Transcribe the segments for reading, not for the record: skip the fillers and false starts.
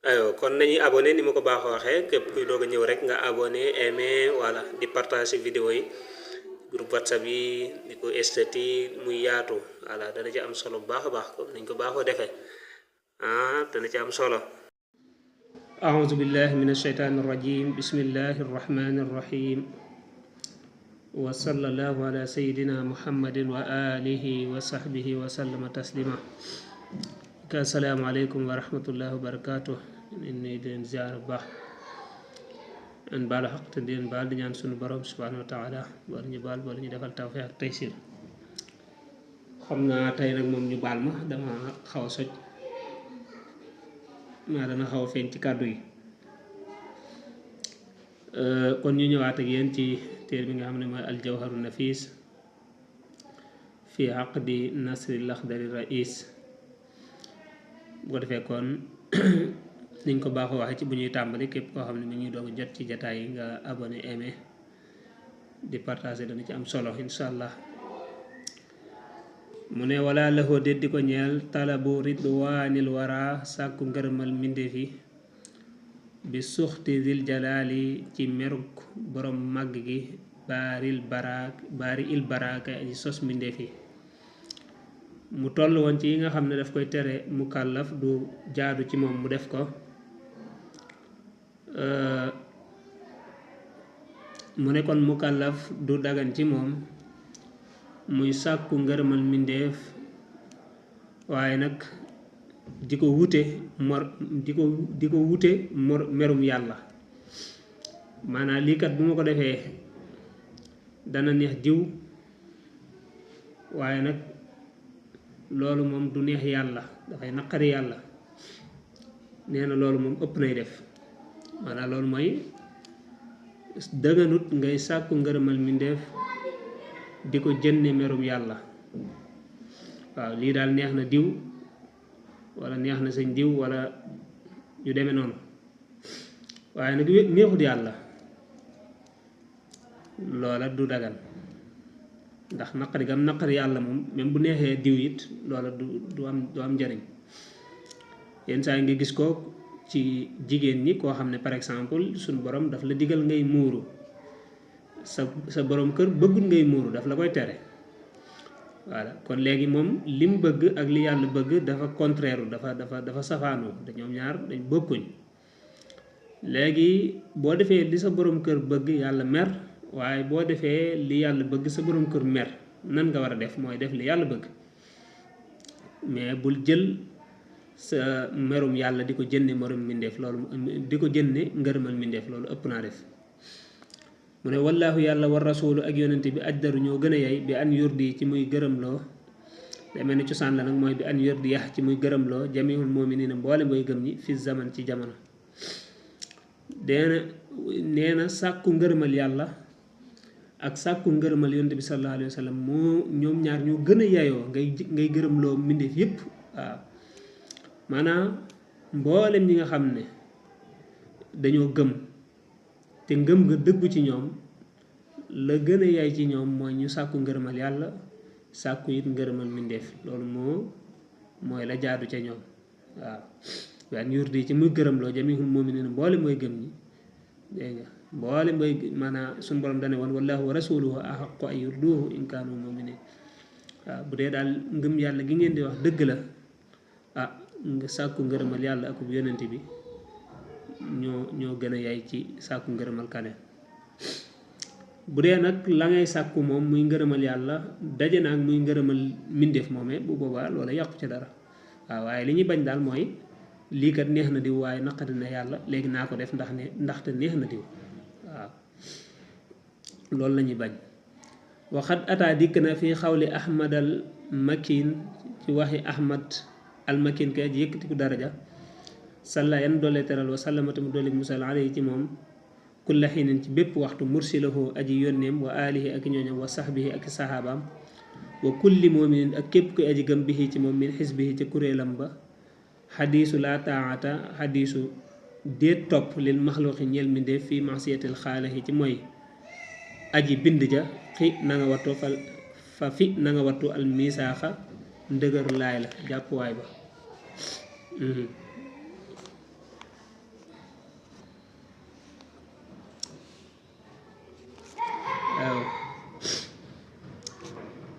aywa kon nañuy abonné ni ma ko baaxoo waxee képp kuy doog a ñëw rek nga abonné aimé voilà di partager vidéo yi groupe whatsapp yi di ko estati muy yaatu voilà dana ci am solo bu baax a baax comme nañ ko baaxoo defee dana ci am solo أعوذ بالله من الشيطان الرجيم بسم الله الرحمن الرحيم وصلى الله على سيدنا محمد وآله وصحبه وسلم تسليما السلام عليكم ورحمة الله وبركاته إني دين زيارة باح أن بالا حق تدين بال دي ñaan sunu borom subhanahu wa ta'ala war ñu bal wala ñu defal tawfiq ak taysir xamna tay nak mom ñu bal ma dama xaw soj ma dana xaw feñ ci kàddu yi kon ñu ñëwaat ak yéen ci téer bi nga xam ne mooy al jawharu nafis fi aqdi nasri lakhdari rais bu ko defee kon niñ ko baaxoo waxee ci bu ñuy tàmbali képp koo xam ne mi ñuy doog jot ci jataay yi nga abonné aimé di partager dana ci am solo inshallah mu ne wala laxoo déet di ko ñeel talabu ridwanil wara sàkku ngërëmal mbindeef yi bi suxti zil jalaali ci meruk borom màgg gi baari il baraka aji sos mbindeef yi mu toll woon ci yi nga xam ne daf koy tere mukallaf du jaadu ci moom mu def ko mu ne kon mukallaf du dagan ci moom muy sàkku ngërëmal mbindeef waaye nag di ko wute merum yàlla maanaam lii kat bu ma ko defee dana neex diw waaye nag loolu moom du neex yàlla dafay naqari yàlla nee na loolu moom ëpp nay def maanaam loolu mooy dëgganut ngay sàkku ngërëmal mbindeef di ko jënne merum yàlla waaw lii daal neex na diw wala neex na sëñ diw wala ñu demee noonu waaye nag neexut yàlla loola du dagan ndax naqari gam naqari yàlla moom même bu neexee diw it loola du am njariñ yenn saa yi nga gis ko ci jigéen ñi koo xam ne par exemple suñu borom daf la digal ngay muuru sa borom kër bëggul ngay muuru daf la koy tere voilà kon léegi moom lim bëgg ak li yàlla bëgg dafa contraire dafa safaanoo da ñoom ñaar dañ bokkuñ léegi boo defee li sa borom kër bëgg yàlla mer waaye boo defee li yàlla bëgg sa borom kër mer nan nga war a def mooy def li yàlla bëgg mais bul jël sa merum yàlla di ko jënne merum mbindeef loolu di ko jënne ngërëmal mbindeef loolu ëpp naa def mu ne wallaahu yàlla war rasulu ak yonente bi ajdaru ñoo gën a yey bi an yurdi ci muy gërëmloo demee ni cosaan la nag mooy bi an yurdi yax ci muy gërëmloo jamihul muminina mboole mooy gëm ñi fi zaman ci jamono nee na sàkku ngërëmal yàlla ak sàkku ngërëmal yonente bi sallallahu alayhi wa sallam moo ñoom ñaar ñoo gën a yeyoo ngay gërëmloo mbindeef yépp waaw maanaam mboolem ñi nga xam ne dañoo gëm te ngëm nga dëggu ci ñoom la gën a yaay ci ñoom mooy ñu sàkku ngërëmal yàlla sàkku it ngërëmal mbindeef loolu mooy la jaadu ca ñoom waaw waan yurdi ci muy gërëmloo jamihul mu'minin mboole mooy gëm ñi dégg nga mboole mooy maanaam suñu borom dane woon wallahu wa rasuluhu ahaqqu an yurduhu in kaanu mu'minin waaw bu dee daal ngëm yàlla gi ngeen di wax dëgg la nga sàkku ngërëmal yàlla akub yonent bi ñoo gën a yaay ci sàkku ngërëmal kaneen bu dee nag la ngay sàkku moom muy ngërëmal yàlla daje na ak muy ngërëmal mbindeef moomee bu boobaa loola yàqu ci dara waaw waaye li ñuy bañ daal mooy lii kat neex na diw waaye naqari na yàlla léegi naa ko def ndaxte neex na diw waaw loolu la ñuy bañ waxat ataa dikk na fi xawli ahmad al makin ci waxi ahmad al makin kay ji yëkkati ku daraja salla yan doole teral wa sallamata mu doole musal alayhi ci moom kulla xiinin ci bépp waxtu mursilahu aji yónneem wa alihi ak ñooñam wa sahbihi ak sahabaam wa kulli mu'minin ak képp koy aji gëm bihi ci moom min xisbihi ca kuréelam ba xadiisu laa taata xadiisu déet topp lil maxluqi ñeel mbindeef fii masiyatil xaaliqi ci mooy aji bind ja xi na nga wattu fa fi na nga wattu al misaaxa ndëgër laay la jàppuwaay ba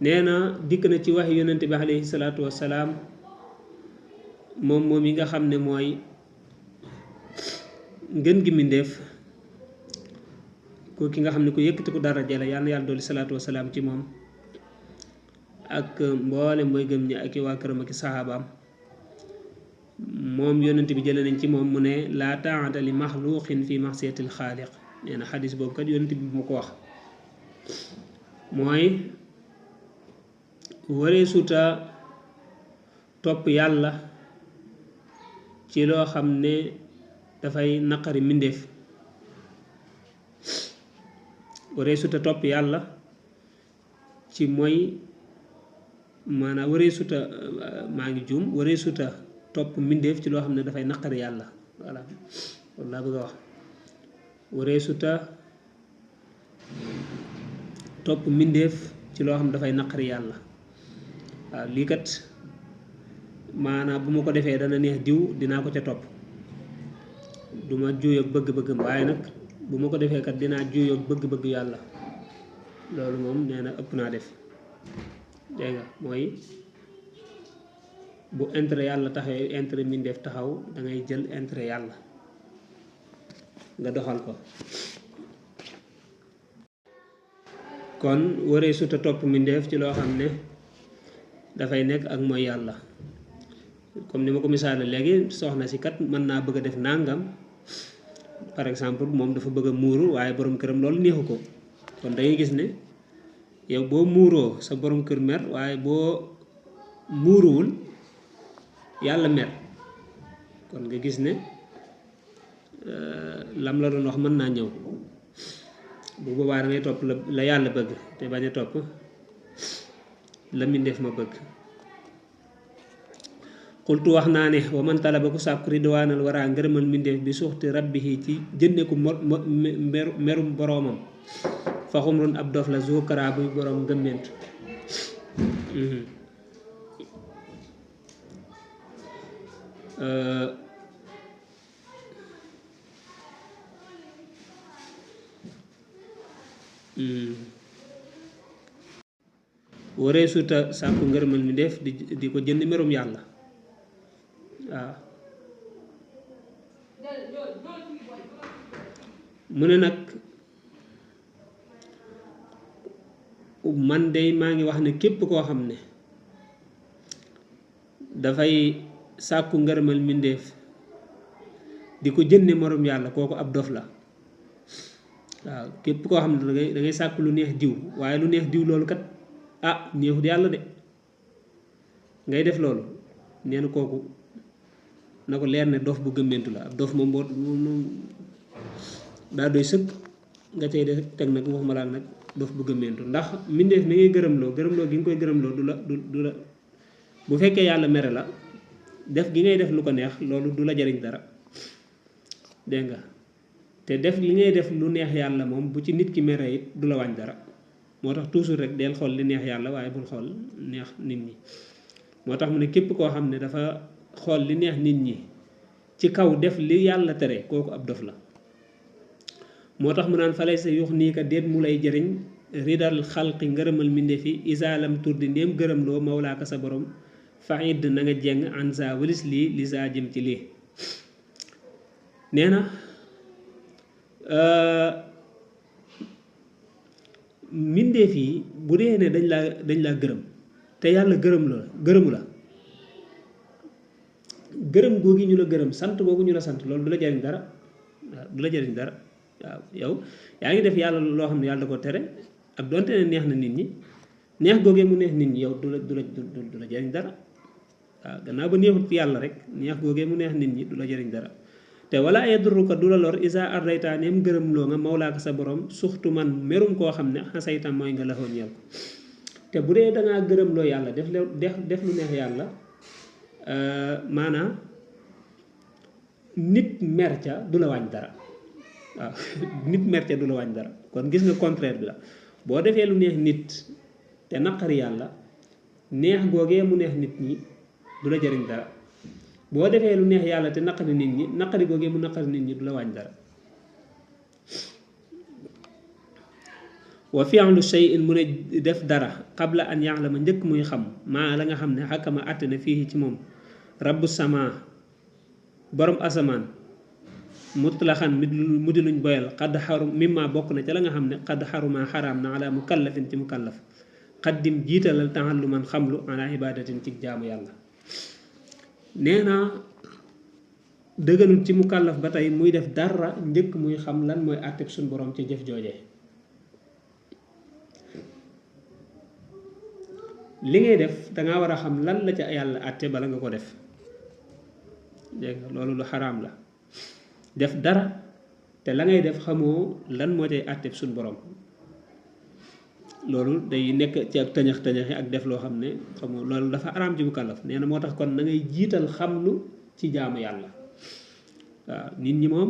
nee na dikk na ci waxi yonente bi alayhi salaatu wasalaam moom yi nga xam ne mooy ngën gi mbindéef ko ki nga xam ne ko yëkkati ko daraja la yàlla na yàlla dolli salaatu wasalaam ci moom ak mboole mooy gëm ñi ak i waa këram ak i saxaabaam moom yonent bi jëlee nañ ci moom mu ne laa taa'ata li maxluqin fi maxsiyatil xaaliq nee na xadis boobu kat yonent bi mu ko wax mooy waree suta topp yàlla ci loo xam ne dafay naqari mbindéef waree suta topp yàlla ci mooy maanaam waree suta maa ngi juum waree suta topp mbindéef ci loo xam ne dafay naqari yàlla voilà loolu laa bëgg a wax waree suta topp mbindéef ci loo xam ne dafay naqari yàlla waaw lii kat maanaam bu ma ko defee dana neex diw dinaa ko ca topp du ma juuyoog bëgg-bëggam waaye nag bu ma ko defee kat dinaa juuyoog bëgg-bëgg yàlla loolu moom nee na ëpp naa def dégg nga mooy bu intérêt yàlla taxawee intérêt mbindéef taxaw da ngay jël intérêt yàlla nga doxal ko kon waree suta topp mbindéef ci loo xam ne dafay nekk ak mooy yàlla comme ni ma ko misaale léegi soxna si kat mën naa bëgg a def nàngam par exemple moom dafa bëgg a muuru waaye borom këram loolu neexu ko kon da ngay gis ne yow boo muuroo sa borom kër mer waaye boo muuruwul yàlla mer kon nga gis ne lam la doon wax mën naa ñëw bu boobaa da ngay topp la yàlla bëgg te bañ a topp la mbindéef ma bëgg xultu wax naa ne wa man talaba ku sàkku ridwaanal waraa ngërëmal mbindéef bi suxti rabbihi ci jënde ku merum boroomam fa xumrun ab dof la zukara buy boroom ngëmmentu waree suta sàkku ngërëmal mbindéef di ko jënd merum yàlla waaw mu ne nag man de maa ngi wax ne képp koo xam ne dafay sàkku ngërëmal mbindéef di ko jënde merum yàlla kooku ab dof la waaw képp koo xam ne da ngay sàkku lu neex diw waaye lu neex diw loolu kat neexut yàlla de ngay def loolu nee na kooku na ko leer ne dof bu gëmmentu la ab dof moom boo daa doy sëkk nga cay de teg nag waxuma laa nag dof bu gëmmentu ndax mbindeef mi ngay gërëmloo gi nga koy gërëmloo du la bu fekkee yàlla mere la def gi ngay def lu ko neex loolu du la jariñ dara dégg nga te def li ngay def lu neex yàlla moom bu ci nit ki mere it du la wàññ dara moo tax toujours rek del xool li neex yàlla waaye bul xool neex nit ñi moo tax mu ne képp koo xam ne dafa xool li neex nit ñi ci kaw def li yàlla tere kooku ab dof la moo tax mu naan falay sa yux nii ka déet mu lay jëriñ ridal xalqi ngërëmal mbindéef yi isaalam turdi ndéem gërëm loo mawlaaka sa borom faid na nga jeng ansa walis lii li saa jëm ci lii nee na mbindéef yi bu dee ne dañ laa gërëm te yàlla gërëmu la gërëm googi ñu la gërëm sant googu ñu la sant loolu du la jariñ dara waaw du la jariñ dara waaw yow yaa ngi def yàlla loo xam ne yàlla da ko tere ak donte ne neex na nit ñi neex googee mu neex nit ñi yow du la jariñ dara waaw gannaaw ba neexut fi yàlla rek neex googee mu neex nit ñi du la jariñ dara te wala yadurruka du la lor isa ardaytaaneem gërëm loo nga mawlaaka sa borom suxtu man merum koo xam ne xasaytam mooy nga laxoo ñeel ko te bu dee dangaa gërëm loo yàlla def lu neex yàlla maanaam nit mer ca du la wàññ dara waaw nit mer ca du la wàññ dara kon gis nga contraire bi la boo defee lu neex nit te naqari yàlla neex googee mu neex nit ñi du la jariñ dara boo defee lu neex yàlla te naqari nit ñi naqari googee mu naqari nit ñi du la wàññ dara wa fi'lu shay'in mu ne def dara qabla an ya'lama njëkk muy xam maa la nga xam ne xakama àtte na fii ci moom rabbu sama borom asamaan mutlaxan mu di luñ boyal xadd xarum mimma bokk na ca la nga xam ne xadd xaruma xaraam na ala mukallafin ci mukallaf xaddim jiitalal taxalluman xamlu ala ibadatin ci jaamu yàlla nee na dëgganul ci mukallaf ba tey muy def dara njëkk muy xam lan mooy àtteb suñ borom ci jëf joojee li ngay def danga war a xam lan la ca yàlla àtte bala nga ko def dégg nga loolu lu xaraam la def dara te la ngay def xamoo lan moo cay àtteb suñ borom loolu day nekk ci ak tëñax-tëñaxi ak def loo xam ne xamoo loolu dafa araam ci mukallaf nee na moo tax kon na ngay jiital xamlu ci jaamu yàlla waaw nit ñi moom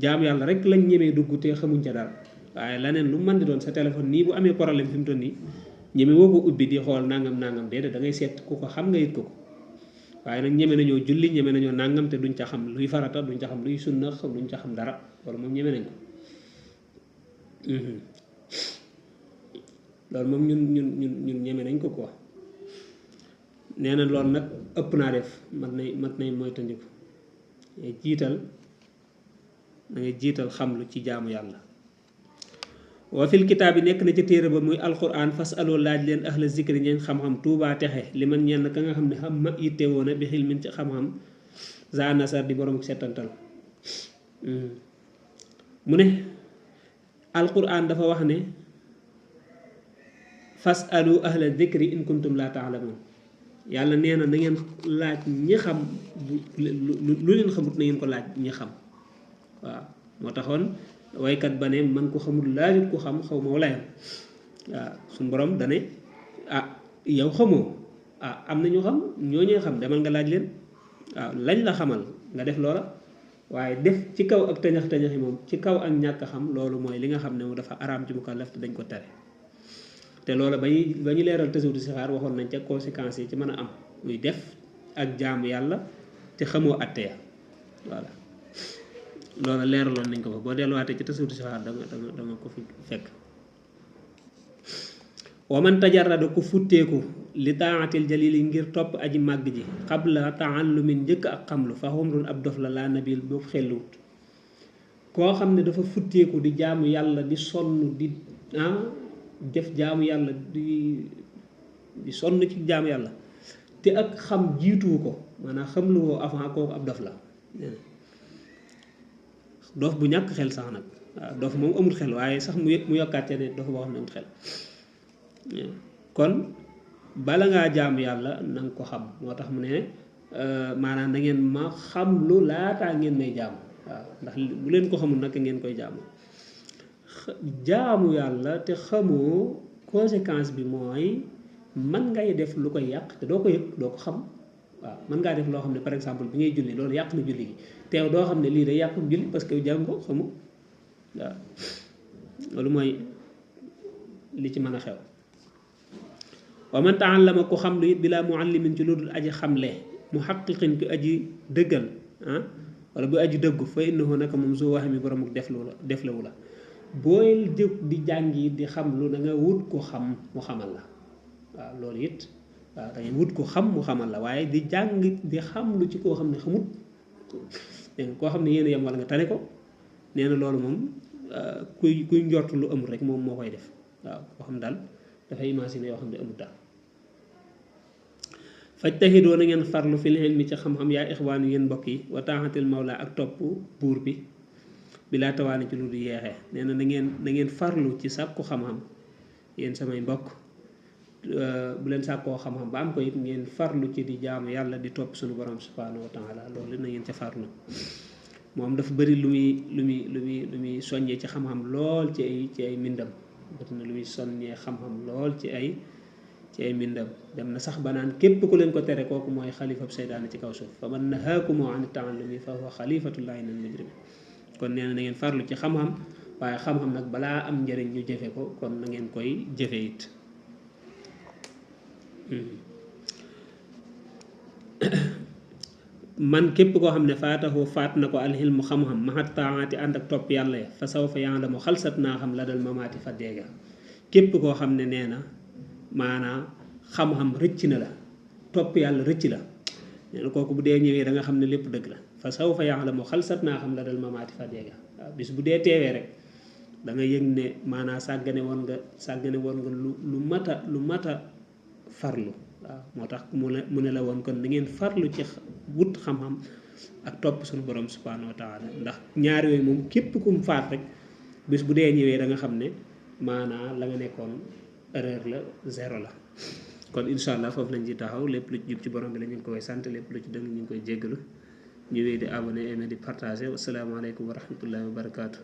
jaamu yàlla rek lañ ñemee dugg te xamuñ ca dara waaye leneen lu mën di doon sa téléphone nii bu amee problème fi mu toll nii ñeme woo ko ubbi di xool nangam déedéet da ngay seet ku ko xam nga yit ko waaye nag ñeme nañoo julli ñeme nañoo nangam te duñ ca xam luy farata duñ ca xam luy sunna duñ ca xam dara loolu moom ñeme nañ ko loolu moom ñun ñeme nañ ko quoi nee na loolu nag ëpp naa def mat nay mooy tandiku da ngay jiital xamlu ci jaamu yàlla wa fil kitaab yi nekk na ci téere ba muy alquran fas aloo laaj leen ahla zikri ñeen xam-xam tuubaa texe li man ñenn ka nga xam ne xam ma yitte woona bi xil min ci xam-xam za nasar di borom settantal mu ne alquran dafa wax ne fas alu ahla zikri in kuntum la taalamun yàlla nee na ngeen laaj ñi xam lu leen xamut na ngeen ko laaj ñi xam waaw moo taxoon waykat ba ne man ko xamul laajut ko xam xaw ma walayam waaw suñu borom dane yow xamoo am na ñu xam ñooñee xam demal nga laaj leen waaw lañ la xamal nga def loola waaye def ci kaw ak tañax-tañaxi moom ci kaw ak ñàkk xam loolu mooy li nga xam ne mu dafa araam ci mukallaf te dañ ko tere te loola ba ñu leeral tasawudu sixaar waxoon nañ ca conséquences yi ci mën a am muy def ak jaamu yàlla te xamoo atte ya voilà loola leeraloon nañ ko fa boo delluwaatee ci tasawudu sixaar danga ko fi fekk wa man tajarrada ku futteeku li taatil jalili ngir topp aji màgg ji qabla taallumin njëkk ak xamlu fa xumrun ab dof la laa nabil boobu xelluwut koo xam ne dafa futteeku di jaamu yàlla di sonn di def jaamu yàlla di sonn ci jaamu yàlla te ak xam jiituwu ko maanaam xam lu woo avant kooku ab dof la dof bu ñàkk xel sax nag waaw dof moom amul xel waaye sax mu yokkaat ne dof boo xam ne amul xel kon bala ngaa jaamu yàlla na nga ko xam moo tax mu ne maanaam na ngeen ma xam lu laataa ngeen may jaamu waaw ndax bu leen ko xamul naka ngeen koy jaamu yàlla te xamoo conséquence bi mooy man ngay def lu koy yàq te doo ko yëg doo ko xam waaw mën ngaa def loo xam ne par exemple bi ngay julli loolu yàq na julli gi teew doo xam ne lii day yàq julli parce que jàng ko xamu waaw loolu mooy li ci mën a xew wa man taallama ku xam lu it bilaa muallimin ci lu dul aji xamle mu xaqiqin ki aji dëggal wala bu aji dëggu fa innahu naka moom su waxee mi borom ak deflewu la booy jóg di jàngi di xam lu da nga wut ko xam mu xamal la waaw loolu it waaw da ngay wut ko xam mu xamal la waaye di jàng di xam lu ci koo xam ne xamut dégg nga koo xam ne yéen a yem wala nga tane ko nee na loolu moom kuy njort lu amul rek moom moo koy def waaw koo xam daal dafay imaginer yoo xam ne amul daal fajtahidoo na ngeen farlu fil ilmi ci xam-xam yaa ixwaan yéen mbokk yi wa taaxatil mawla ak topp buur bi bilaa tawaani ci lu du yeexee nee na na ngeen farlu ci sàkku xam-xam yéen samay mbokk bu leen sàkkoo xam-xam ba am ko it ngeen farlu ci di jaamu yàlla di topp suñu borom subhanahu wa taala loolu na ngeen ca farlu moom dafa bëri lu muy soññee ci xam-xam lool ci ay mbindam bëri na lu muy soññee xam-xam lool ci ay mbindam dem na sax ba naan képp ku leen ko tere kooku mooy xalifab seytaane ci kaw suuf fa man nahaakumu an taallumi fa huwa xalifatullahi min mujrimin kon nee na ngeen farlu ci xam-xam waaye xam-xam nag balaa am njëriñ ñu jëfe ko kon na ngeen koy jëfe it man képp koo xam ne faatahu faat na ko alxilmu xam-xam maxat taati ànd ak topp yàlla ya fa saw fa ya'lamu xalsat naa xam la dal mamaati fa deega képp koo xam ne nee na maanaam xam-xam rëcc na la topp yàlla rëcc la nee na kooku bu dee ñëwee da nga xam ne lépp dëgg la fa sawfa ya'lamu xalsat naa xam la dal mamaati fa jeega waaw bis bu dee teewee rek da nga yëg ne maanaam sàggane woon nga lu mata farlu waaw moo tax mu ne la woon kon da ngeen farlu ci wut xam-xam ak topp suñu borom subhanahu wa taala ndax ñaar yooyu moom képp kum faat rek bis bu dee ñëwee da nga xam ne maanaam la nga nekkoon erreur la zéro la kon incha allah foofu lañ ci taxaw lépp lu ci jub ci borom bi la ñu ngi koy sant lépp lu ci dëng ñu ngi koy jéggalu ñu wéy di abonné aimé di partagé wasalaamaaleykum wa rahmatullahi wa barakaatu.